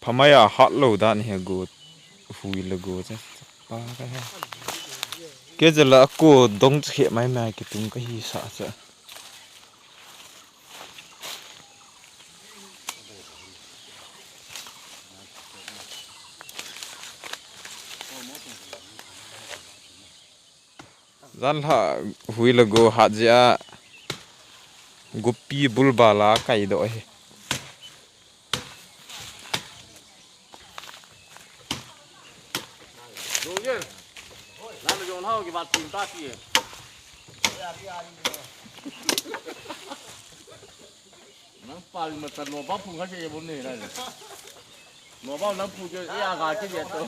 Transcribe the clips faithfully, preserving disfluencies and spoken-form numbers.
Phamai a hat lou dan hi go, hui le go che. Pa ka he. Ke jela ko dong che mai mai ke tung ka hi sa che. Jan lha hui le go hat jeh a gupi bulbal a kai doh hi. Nang pali mata no ba phung ha se ye bon ne na. No ba nang phu je ya ga ke ye to.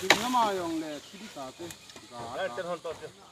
Kin nama yong le, kidi ta te. Ga ta.